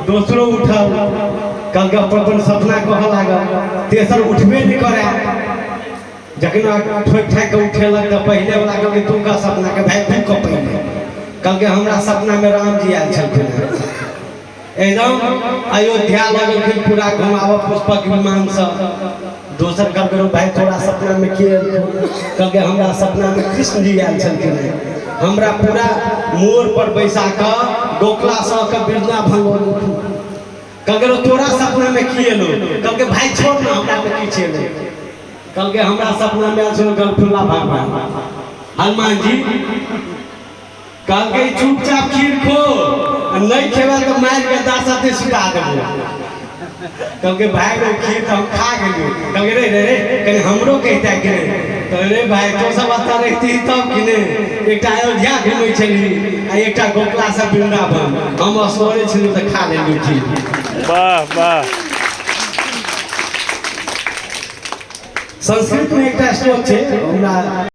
दोसरो उठल, कहलकै अपन अपन सपना कहऽ लागल। तेसर उठबे नहि करए। जखन ठोकि ठाकि कऽ उठेलक तऽ पहिले वाला कहलकै तू कह सपना के भाई, तू कह पहिले। कहलकै हमरा सपना में राम जी आयल छलखिन हेँ, एकदम अयोध्या लऽ गेलखिन पूरा घुमाबऽ पुष्पक विमानसँ। दोसर कहलकै रौ भाई, तोरा सपना में के एलखुन? कहलकै हमरा सपना में कृष्ण जी आयल छलखिन हेँ, हमरा पूरा मोर पर बैसा कऽ गोकला सँ कऽ वृंदावन लऽ गेलखिन। कहलकै रौ तोरा सपना में की एलो? कहलकै भाई छोड़ ना, हमरा में की एलो? कहलकै हमरा सपना में आयल छलो गलफुल्ला भगवान हनुमान जी। कहलकै चुपचाप खीर खो, आ नहि खेबै तऽ मारि के दासा सुता देबो। कहलकै भाई रो खीर तऽ हम खा गेलियो। कहलकै रे रे रे, कनि हमरो कहिता कि नहि? तऽ रे भाई, तो सब एतऽ रहिती तब कि नहि? एकटा अयोध्या घुमै छलही आ एकटा गोकला से वृंदावन, हम असगरे छलहुँ तऽ खा लेलियो खीर। वाह वाह। संस्कृत में एकटा श्लोक छै हमरा।